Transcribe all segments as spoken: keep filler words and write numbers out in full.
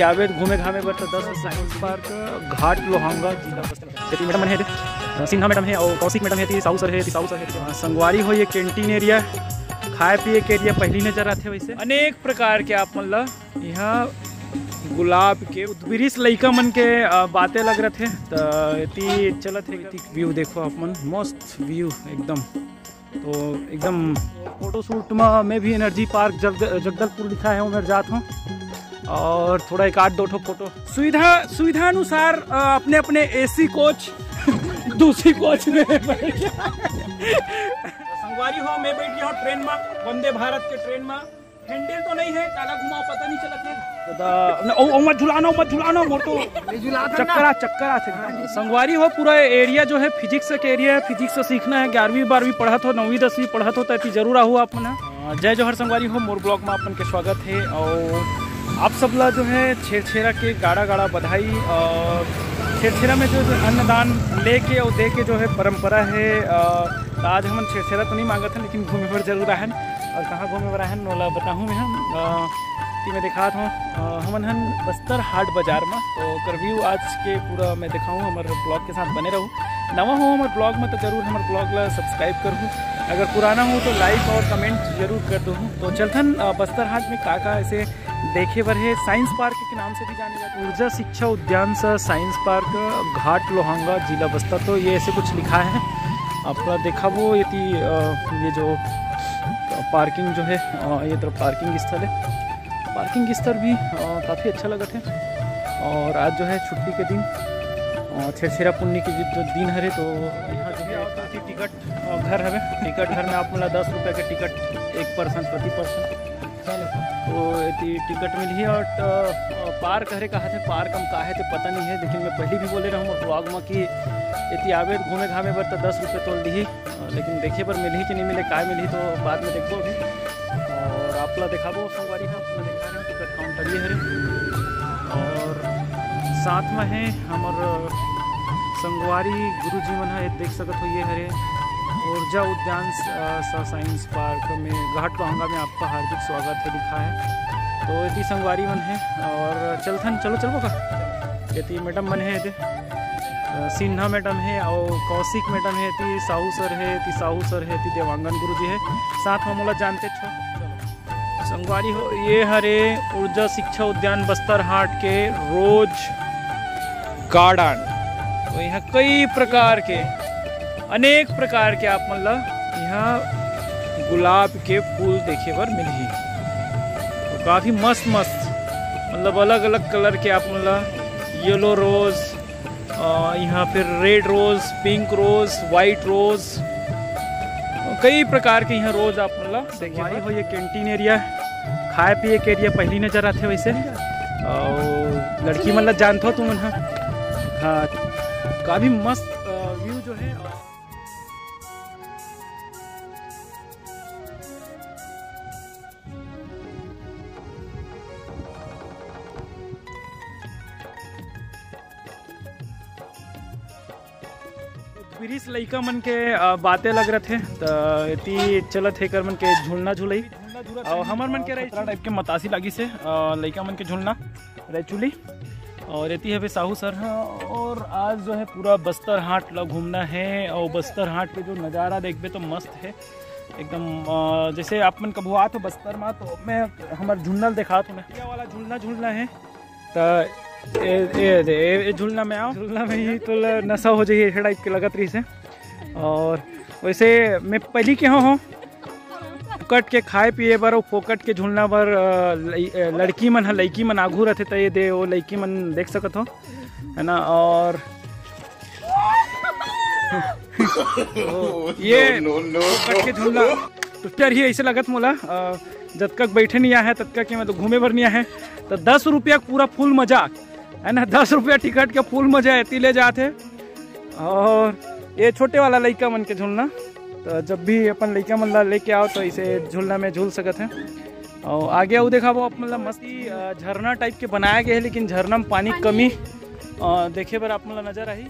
आवे घूमे घामे बर तो दस साइंस पार्क, घाट लोहांगा, जिला बस्तर। एती मैडम मन हे, एती सिन्हा मैडम हे, और कौशिक मैडम हे, एती साहू सर हे, एती साहू सर हे। संगवारी हो, ये कैंटीन एरिया, खाए पिए के एरिया पहली नजर आथे। वैसे अनेक प्रकार के आप मन ला यहाँ गुलाब के उद्वृष लइका मन के, अ, बातें लग रथे। त एती चलत हे, एती व्यू देखो आप मन, मस्त व्यू एकदम। तो एकदम फोटो शूट में मैं भी एनर्जी पार्क जगद-, जगदलपुर लिखा है, उधर जात हूँ। और थोड़ा एक आध दो ठो फोटो सुविधा, सुविधा अनुसार, अ, अपने अपने एसी कोच दूसरी कोच में बैठ गया। संगवारी हो, मैं बैठ गया हूँ ट्रेन में, वंदे भारत के ट्रेन में। हैंडल तो नहीं है, काला घुमाओ पता नहीं चलत है। दादा, न, ओ, ओ, मत झुलाना, मत झुलाना, मोर तो चक्कर आ, चक्कर आ, चक्कर। संगवारी हो, पूरा एरिया जो है फिजिक्स के एरिया है, फिजिक्स सीखना है, ग्यारहवीं बारहवीं पढ़त हो, नौवीं दसवीं पढ़त हो, तो एती जरूर आहू आप मन ह। अ, जय जोहार संगवारी हो, मोर ब्लॉग में आप मन के स्वागत है। और आप सब ला जो है छेरछेरा के गाड़ा गाड़ा बधाई। और छेरछेरा में जो, जो अन्नदान लेके और दे के जो है परंपरा है, अ, तो आज हमन छेरछेरा तो नहीं मांगत हन, लेकिन घूमे बर जरूर आहन। और कहाँ घूमे बर आहन, ओला बताहूँ मैं हम। अ, कि मैं दिखात हूँ, अ, हमन हन बस्तर हाट बाजार में, तो ओकर व्यू आज के पूरा मैं दिखाऊँ, हमर ब्लॉग के साथ बने रहू। नवा हो हमर ब्लॉग में तो जरूर हमर ब्लॉग ला सब्सक्राइब करहू, अगर पुराना हो तो लाइक और कमेंट जरूर कर दहू। तो चलथन, अ, बस्तर हाट में का का ऐसे देखे बर हे। साइंस पार्क के नाम से भी जाने जाथे ऊर्जा शिक्षा उद्यान सह साइंस पार्क, घाट लोहांगा, जिला बस्तर। तो ये ऐसे कुछ लिखा है, आप थोड़ा देखाबो। एती, अ, ये जो पार्किंग जो है, अ, ये तरफ पार्किंग स्थल है। पार्किंग स्थल भी, अ, काफ़ी अच्छा लगत है। और आज जो है छुट्टी के दिन, अ, छेरछेरा पुन्नी के जो, जो दिन हरे, तो यहाँ जो है काफ़ी टिकट, अ, घर हवे। टिकट घर में आप मन ला दस रुपये के टिकट, एक पर्सन, प्रति पर्सन। तो एती टिकट मिलही और ट-, अ, पार्क हरे कहा थे, पार्क हम का हे ते पता नहीं है, लेकिन मैं पहले भी बोले रहूँ मोर ब्लॉग में कि एती आवे घूमे घामे बर तो दस रुपये तोल दिही, अ, लेकिन देखे बर मिलही कि नहीं मिले, काय मिलही तो बाद में देखबो अभी। और आप ला देखाबो संगवारी, हम अपना दिखा रहे हो टिकट काउंटर ये हरे। और साथ में है हमर संगवारी गुरुजी मन है, देख सकत हो ये हरे ऊर्जा उद्यान स-, अ, स-, साइंस पार्क में घाट लोहांगा में आपका हार्दिक स्वागत है लिखा है। तो एती संगवारी मन है और चलथन, चलो चलबो का? एती मैडम मन है, एती, अ, सिन्हा मैडम है और कौशिक मैडम है, एती साहू सर है, एती साहू सर है, एती देवांगन गुरुजी है, साथ में मोला जानते छो। संगवारी हो, ये हरे ऊर्जा शिक्षा उद्यान बस्तर हाट के रोज गार्डन। तो यहाँ कई प्रकार के, अनेक प्रकार के आप मन ला यहाँ गुलाब के फूल देखे बर मिलही। तो काफ़ी मस्त मस्त, मतलब अलग अलग कलर के आप मन ला, येलो रोज, अ, यहाँ फिर red rose, pink rose, white रोज, कई प्रकार के यहाँ रोज आप मन ला देखे बर। हो, ये कैंटीन एरिया, खाए पिए के एरिया पहली नजर आथे वैसे। और लड़की मन ला जानथो तुमन ह। हाँ, काफी मस्त, अ, व्यू जो है। उद्वृष लइका मन के, अ, बातें लग रथे, त एती चलत हे एकर मन के झूलना झूलई। अउ हमर मन के रही खतरा टाइप के मतासी लागिस हे, अ, लइका मन के झूलना रही चुली। और एती हवे साहू सर ह, और आज जो है पूरा बस्तर हाट ला घूमना है, और बस्तर हाट के जो नज़ारा देखबे तो मस्त है एकदम। अ, जैसे आप मन कभू आत हो बस्तर मा, तो मैं हमर झूलना ल देखात हूँ मैं। ये वाला झूलना झूलना है, त ए, ए, ए, ए, ए झूलना में आओ, झूलना में ही तो ल-, नशा हो जाइए, ऐसे टाइप के लगत रही से। और वैसे मैं पहली के हूँ, फोकट के खाए पिए बर, फोकट के झूलना बर, अ, लई-, अ, लड़की मन ह, लइकी मन आघू रथे, त ये दे, वो लइकी मन देख सकत हो, है ना। और ये फोकट के झूलना टुट्टर ही ऐसे लगत मोला, अ, जतका के बैठे नहीं आहे, ततका के मतलब घूमे बर नहीं आहे, तो दस रुपया के पूरा फुल मजा, है ना, दस रुपया टिकट के फुल मजा एती ले जात हे। और ये छोटे वाला लइका मन के झूलना, तो जब भी अपन लइका मन ला लेके आओ, तो इसे झूलना में झूल सकत है। और आगे अउ देखाबो आप मन ला मस्ती, अ, झरना टाइप के बनाया गया है, लेकिन झरना में पानी कमी, अ, देखे बर आप मन ला नजर आही।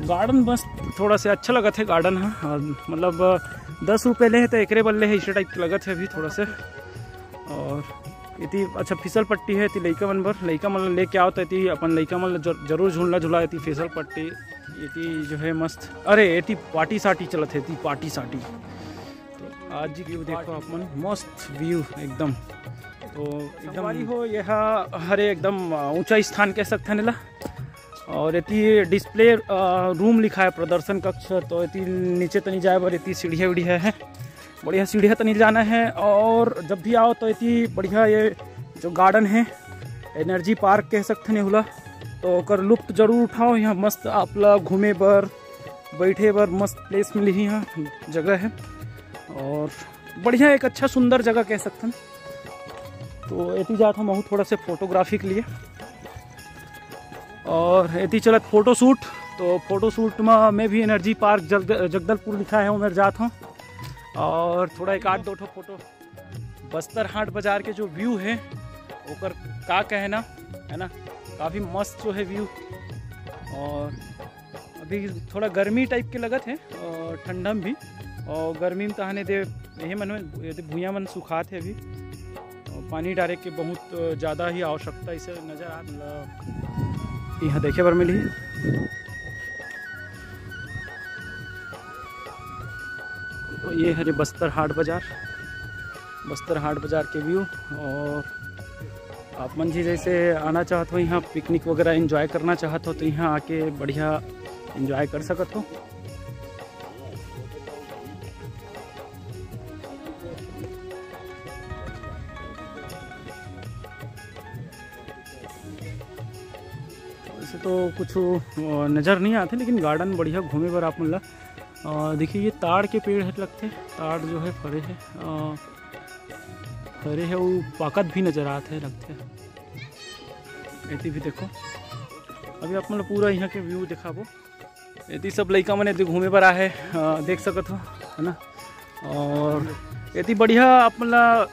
गार्डन बस थोड़ा से अच्छा लगत है गार्डन ह, अ, मतलब, अ, दस रुपये ले है तो एकरे बल्ले है, इसे टाइप के लगत है अभी थोड़ा से। और एती अच्छा फिसल पट्टी हे, एती लइका मन बर, लइका मन ल लेके आओ तो एती अपन लइका मन ल जर-, जरूर झूलना झुला। एती फिसल पट्टी, एती जो है मस्त, अरे एती पार्टी साटी चलत हे, एती पार्टी साटी। तो आज व्यू देखो आप मन, मस्त व्यू एकदम। तो एकदम संगवारी हो, ये हा हरे एकदम ऊंचा स्थान कह सकथन एला। और एती डिस्प्ले रूम लिखा है, प्रदर्शन कक्ष। तो एती नीचे तनी जाए बर एती सीढ़िया वीढ़िया है, बढ़िया सीढ़िया तनी जाना है। और जब भी आओ तो एती बढ़िया ये जो गार्डन है, एनर्जी पार्क कह सकथन एहू ला, तो ओकर लुत्फ जरूर उठाओ। यहाँ मस्त आप ला घूमे बर, बैठे बर मस्त प्लेस मिलही, यहाँ जगह है और बढ़िया एक अच्छा सुंदर जगह कह सकथन। तो एती जात हूँ महू थोड़ा से फोटोग्राफी के लिए। और एती चलत फोटोशूट, तो फोटोशूट में मैं भी एनर्जी पार्क जगद-, जगदलपुर लिखा है, उमेर जात हूँ। और थोड़ा एक आध दो ठो फोटो, बस्तर हाट बाजार के जो व्यू है ओकर का कहना है ना, काफ़ी मस्त जो है व्यू। और अभी थोड़ा गर्मी टाइप के लगत है और ठंडा में भी, और गर्मी में तहने दे यही मन में ये दे भुइयां मन सुखात है अभी, और पानी डाले के बहुत ज़्यादा ही आवश्यकता इसे नज़र आ, मतलब यहाँ देखे बर मिली। तो ये हरे बस्तर हाट बाजार, बस्तर हाट बाजार के व्यू। और आप मन जी जैसे आना चाहत हो यहाँ पिकनिक वगैरह एंजॉय करना चाहत हो तो यहाँ आके बढ़िया एंजॉय कर सकत हो। वैसे तो कुछ नज़र नहीं आते लेकिन गार्डन बढ़िया घूमे बर आप मन ला। देखिए ये ताड़ के पेड़ है लगते, ताड़ जो है फरे है, फरे है वो पाकत भी नज़र आते है लगते। एती भी देखो, अभी आप मन ला पूरा यहाँ के व्यू दिखाबो। एती सब लइका मन एती घूमे बर आहे, देख सकत हो है ना। और एती बढ़िया आप मन ला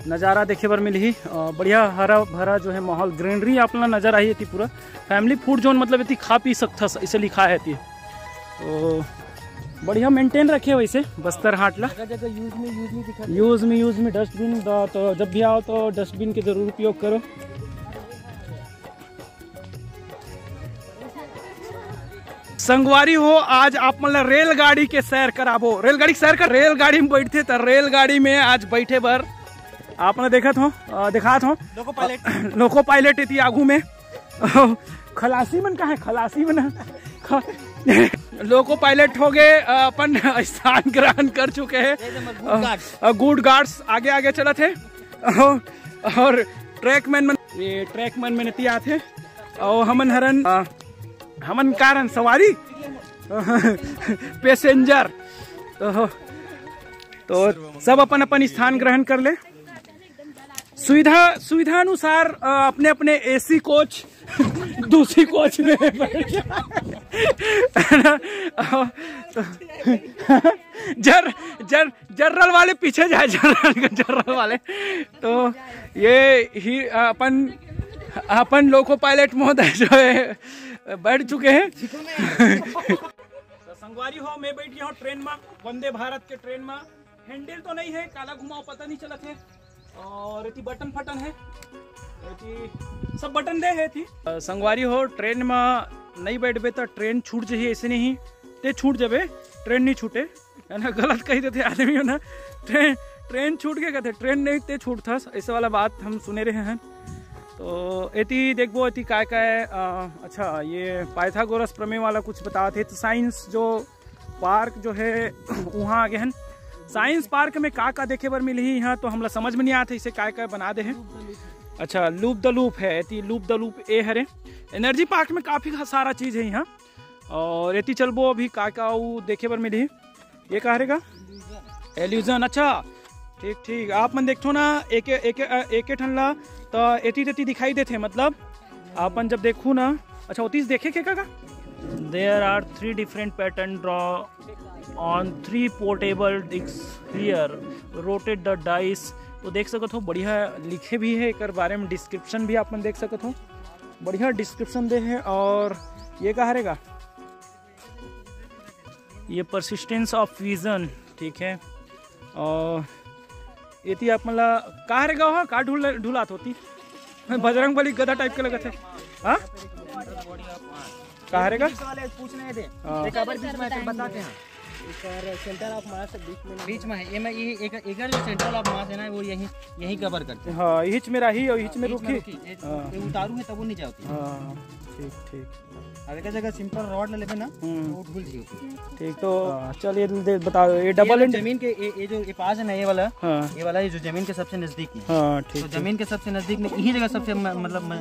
नज़ारा देखे बर मिलही, बढ़िया हरा भरा जो है माहौल, ग्रीनरी आप मन ला नज़र आही। एती पूरा फैमिली फूड जोन, मतलब एती खा पी सकथस, इसे लिखा है एती। तो बढ़िया मेंटेन रखे वैसे बस्तर हाट ला। जगह जगह यूज में, यूज में दिखा यूज में, यूज में डस्टबिन, तो जब भी आओ तो डस्टबिन के जरूर उपयोग करो। संगवारी हो, आज आप मन ला रेलगाड़ी के सैर कराबो। रेलगाड़ी के सैर कर, रेलगाड़ी में बैठते त रेलगाड़ी में आज बैठे बर आप मन देखत हो, दिखात हो लोको पायलट। लोको पायलट एती आगू में। खलासी मन कहाँ है? खलासी मन ख-, लोको पायलट हो गए, अपन स्थान ग्रहण कर चुके हैं। गुड गार्ड्स आगे आगे चलत है और ट्रैकमैन मन, ये ट्रैकमैन मन एती आथे। और हमन हरन, हमन कारन सवारी पैसेंजर। तो, तो सब अपन अपन स्थान ग्रहण कर ले। सुविधा, सुविधा अनुसार अपने अपने एसी कोच, दूसरी कोच में बैठ। जर जर जनरल वाले पीछे जाए, जनरल जनरल वाले। तो ये ही अपन अपन लोको पायलट महोदय जो है बैठ चुके हैं। तो संगवारी हो, मैं बैठ गया हूँ ट्रेन में, वंदे भारत के ट्रेन में। हैंडल तो नहीं है, काला घुमाओ पता नहीं चलत है। और एती बटन फटन है, एती सब बटन दे है एती। संगवारी हो, ट्रेन में नहीं बैठबे तो ट्रेन छूट जही, ऐसे नहीं ते छूट जाबे, ट्रेन नहीं छूटे है ना। गलत कही देते आदमी हो ना, ट्रेन ट्रेन छूट के कहते, ट्रेन नहीं ते छूटथस, ऐसे वाला बात हम सुने रहे हैं। तो एती देखबो एती काय काय, अच्छा ये पाइथागोरस प्रमेय वाला कुछ बताते, तो साइंस जो पार्क जो है वहाँ आगे हैं। साइंस पार्क में का का देखे बर मिलही यहाँ, तो हमला समझ में नहीं आते इसे काय काय बना दे हैं। अच्छा लूप द लूप है, एती लूप द लूप ए हरे। एनर्जी पार्क में काफ़ी सारा चीज़ है यहाँ। और एती चलबो अभी का का वो देखे बर मिलही। ये का हरे का? एल्यूजन। अच्छा ठीक ठीक, आप मन देखथो ना एक एक एक ठन ला तो एती तेती दिखाई देथे, मतलब आपन जब देखू ना। अच्छा ओतीस देखे के का, का? There are three different pattern draw on three portable discs here, rotate the dice। तो देख सकत हो बढ़िया लिखे भी है एक बारे में, डिस्क्रिप्शन भी आप मन देख सकत हो, बढ़िया डिस्क्रिप्शन दे है। और ये का हरे का? ये परसिस्टेंस ऑफ विजन, ठीक है। और एती आप मन ला का हरे गाँव हा? का ढुल-, ढुलात होती? बजरंग बली गधा टाइप के लगत हे। हाँ? का हरे गा? पुलिस वाले पूछ रहे थे। हाँ। एक अबर बीच में आके बताते हैं। इसका सेंटर ऑफ मास बीच में बीच में है। ये मैं, ये एक, एक जो सेंटर ऑफ मास है ना, वो यहीं, यहीं कवर करते हैं। हाँ, हिच में रही और हिच में हाँ, हिच में रुकी। रुकी। ये, हाँ। ये उतारू है तब वो नहीं जाती। हाँ, ठीक, ठीक। और एक जगह सिंपल रॉड ले लेते ना, हम्म। तो वो ढुल जी होती है। ठीक, तो हाँ, चलिए दे-, बताओ, ये ये डबल जो एंड जमीन के, ये, ये जो ये पास है ना, ये वाला, हाँ। ये वाला, ये जो जमीन के सबसे नजदीक में। हाँ, ठीक तो है। जमीन के सबसे नजदीक में यही जगह सबसे म-, मतलब म-,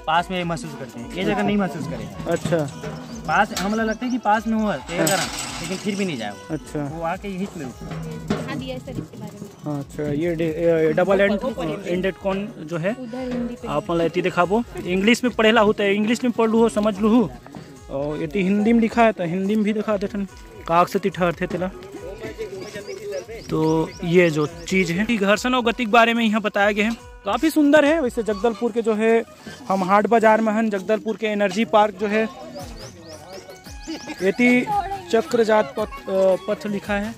पास में महसूस करते हैं, ये जगह नहीं महसूस करे। अच्छा। पास हमला लगता है कि पास में हुआ तो ये हाँ। करा, लेकिन फिर भी नहीं जाए वो। अच्छा। वो आके यही में रुकता है। हाँ, दिया है सर इसके बारे में। हाँ, अच्छा, ये डे-, ये डबल एंड, ऊपर, ऊपर हिंदी। एंडेड कौन जो है, उधर हिंदी पे आप है। मतलब एती दिखाबो, इंग्लिश में पढ़ेला होता है, इंग्लिश में पढ़ लू हो, समझ लू हो, और एती हिंदी में लिखा है तो हिंदी में भी दिखा देथन, काग से तिठहरथे तेला। तो ये जो चीज है, घर्षण और गति के बारे में यहाँ बताया गया है, काफी सुंदर है। वैसे जगदलपुर के जो है, हम हाट बाजार में हन, जगदलपुर के एनर्जी पार्क जो है, एती चक्रजात पथ, अ, पथ लिखा है।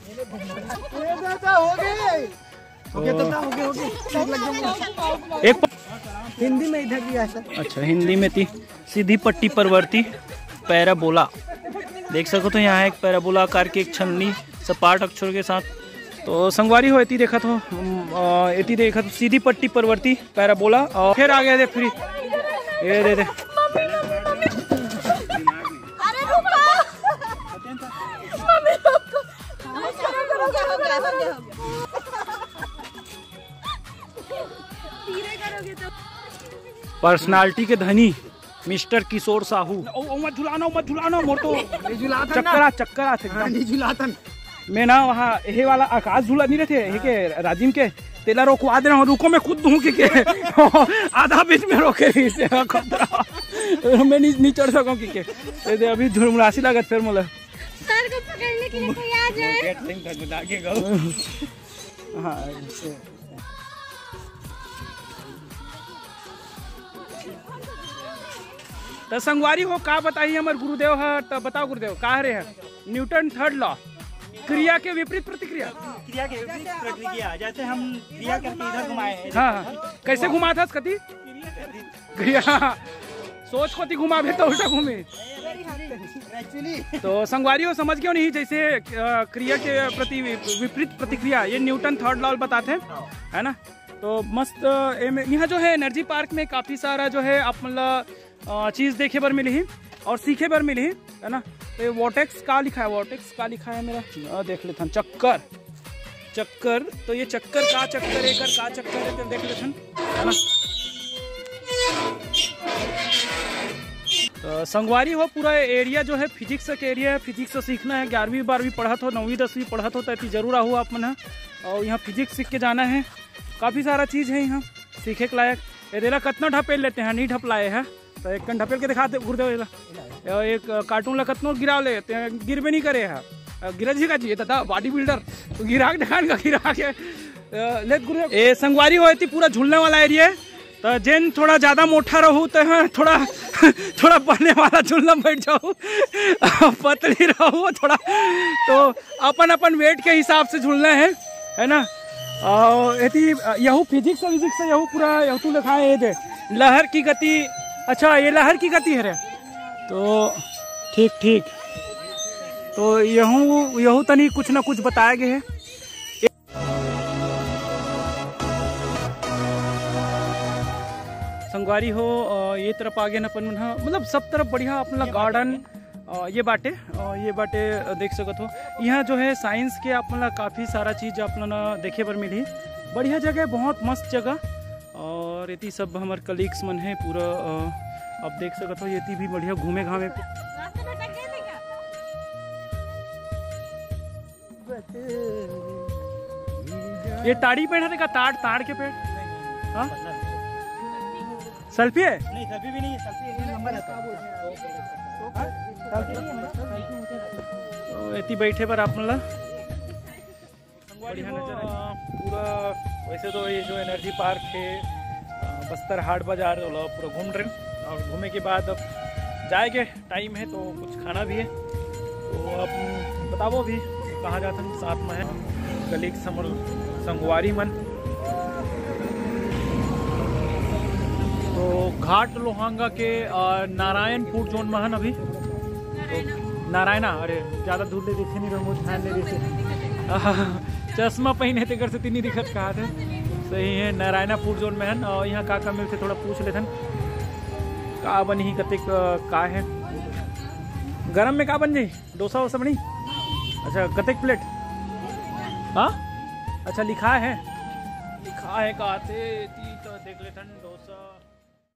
हो गया, तो हो गया, हो गया। एक प- हिंदी में इधर भी आ सर। अच्छा, हिंदी में थी सीधी पट्टी परवर्ती पैराबोला। देख सको तो यहाँ एक पैराबोला आकार की एक छलनी सपाट अक्षर के साथ। तो संगवारी हो, एती देखत हो, हम, अ, एती देखत हो सीधी पट्टी परवर्ती पैराबोला और फिर आ गया दे फ्री। ये दे दे। अरे रुको। मम्मी रुको। हो गया, हो गया, हो गया, हो गया। धीरे करोगे तो। पर्सनालिटी के धनी मिस्टर किशोर साहू। ओ, ओ, मत झुलाना, ओ, मत झुलाना, मोर तो ये झुलाता ना। चक्कर आ, चक्कर आ, एकदम। हाँ, नहीं झुलाता ना। मैं ना वहाँ, ये वाला आकाश झूला नहीं रहते, ये के राजिम के, तेला रोकवा दे रहा हूँ, रुको मैं खुद दूँ कि के। आधा बीच में रोके रही से, हाँ, खुद रहा। मैं नहीं, नहीं चढ़ सकूँ कि के। ये दे अभी झुरमुरासी लागत फिर मोला। सर को पकड़ने के लिए कोई आ जाए। हाँ, ऐसे। तो संगवारी हो, का बताही हमर गुरुदेव ह, तो बताओ गुरुदेव, का हरे ह? न्यूटन थर्ड लॉ, क्रिया के विपरीत प्रतिक्रिया। क्रिया के विपरीत प्रतिक्रिया, जैसे हम क्रिया करके इधर घुमाए हैं। हाँ, हाँ। कैसे घुमाथस कति? क्रिया, सोच कोती घुमाबे तो उल्टा घूमे। तो संगवारी हो, समझ गयो नहीं, जैसे अ, क्रिया के प्रति वि-, विपरीत प्रतिक्रिया, ये न्यूटन थर्ड लॉ बताथे, है ना? तो मस्त, अ, एमे, यहाँ जो है एनर्जी पार्क में काफ़ी सारा जो है आप मन ला, अ, चीज़ देखे बर मिलही और सीखे बर मिलही, है ना? तो ये वॉटेक्स का लिखा है, वॉटेक्स का लिखा है मेरा, अ, देख लेथन, चक्कर, चक्कर। तो ये चक्कर का चक्कर है, एकर का चक्कर है, तो देख लेथन, है ना? तो संगवारी हो, पूरा एरिया जो है फिजिक्स का एरिया है, फिजिक्स सीखना है, ग्यारहवीं बारहवीं पढ़त हो, नौवीं दसवीं पढ़त हो, तो एती जरूर आहू आप मन ह। और यहाँ फिजिक्स सीख के जाना है, काफ़ी सारा चीज़ है यहाँ सीखे के लायक। ये देला कतना ढपेल लेते हैं, नहीं ढपलाए है, तो एक कन ढपेल के दिखा दे गुरुदेव ला। ये एक कार्टून ला कतनो गिरा ले, ते गिरबे नहीं करे है। गिरा जी का जी, दादा बॉडी बिल्डर, तो गिरा के ढकान का गिरा के, अ, लेत गुरुदेव। ए संगवारी हो, एती पूरा झूलने वाला एरिया है, तो जेन थोड़ा ज्यादा मोटा रहू तो हाँ, थोड़ा, थोड़ा बने वाला झूलना में बैठ जाऊ, पतली रहू थोड़ा, तो अपन अपन वेट के हिसाब से झूलना है, है ना? और एती यहू फिजिक्स विजिक्स से यहू पूरा यहू तू लिखा है, ये दे लहर की गति। अच्छा, ये लहर की गति है रे। तो ठीक, ठीक। तो यहू, यहू तनी कुछ ना कुछ बताया गया है। संगवारी हो, अ, ये तरफ आ गए ना अपन मन ह, मतलब सब तरफ बढ़िया अपना गार्डन, अ, ये बाटे, अ, ये बाटे, अ, देख सकत हो। यहाँ जो है साइंस के आप मन ला काफ़ी सारा चीज़ आप मन ला देखे बर मिलही। बढ़िया जगह है, बहुत मस्त जगह। और एती सब हमर कलीग्स मन है पूरा, अ, आप देख सकत हो, एती भी बढ़िया घूमे घामे। ये ताड़ी पेड़ है का? ताड़, ताड़ के पेड़? हाँ, सेल्फी है? नहीं, सेल्फी भी नहीं है, सेल्फी एक नंबर है। हाँ? तो एती बैठे बर आप मन ला बढ़िया नजर है। पूरा वैसे तो ये जो एनर्जी पार्क है, अ, बस्तर हाट बाजार, ओला पूरा घूम रहे हैं। और घूमे के बाद अब जाएंगे, टाइम है तो कुछ खाना भी है, तो आप बताओ अभी कहाँ जाथन। साथ में है कलीग्स हमर संगवारी मन, तो घाट लोहांगा के, अ, नारायणपुर जोन में हन अभी। तो नारायणा, अरे, ज्यादा दूर ले देखे नहीं रहूँ, ध्यान नहीं देखे। चश्मा पहिने तेकर से तीनी दिखत कहा थे। सही है, नारायणपुर जोन में हन। और यहाँ का का मिलथे, थोड़ा पूछ लेथन। का बनही, कतेक, अ, का है? गरम में का बन जाही? डोसा वोसा बनी? अच्छा, कतेक प्लेट? हाँ, अच्छा, लिखा है, लिखा है का थे, ती तो देख लेथन।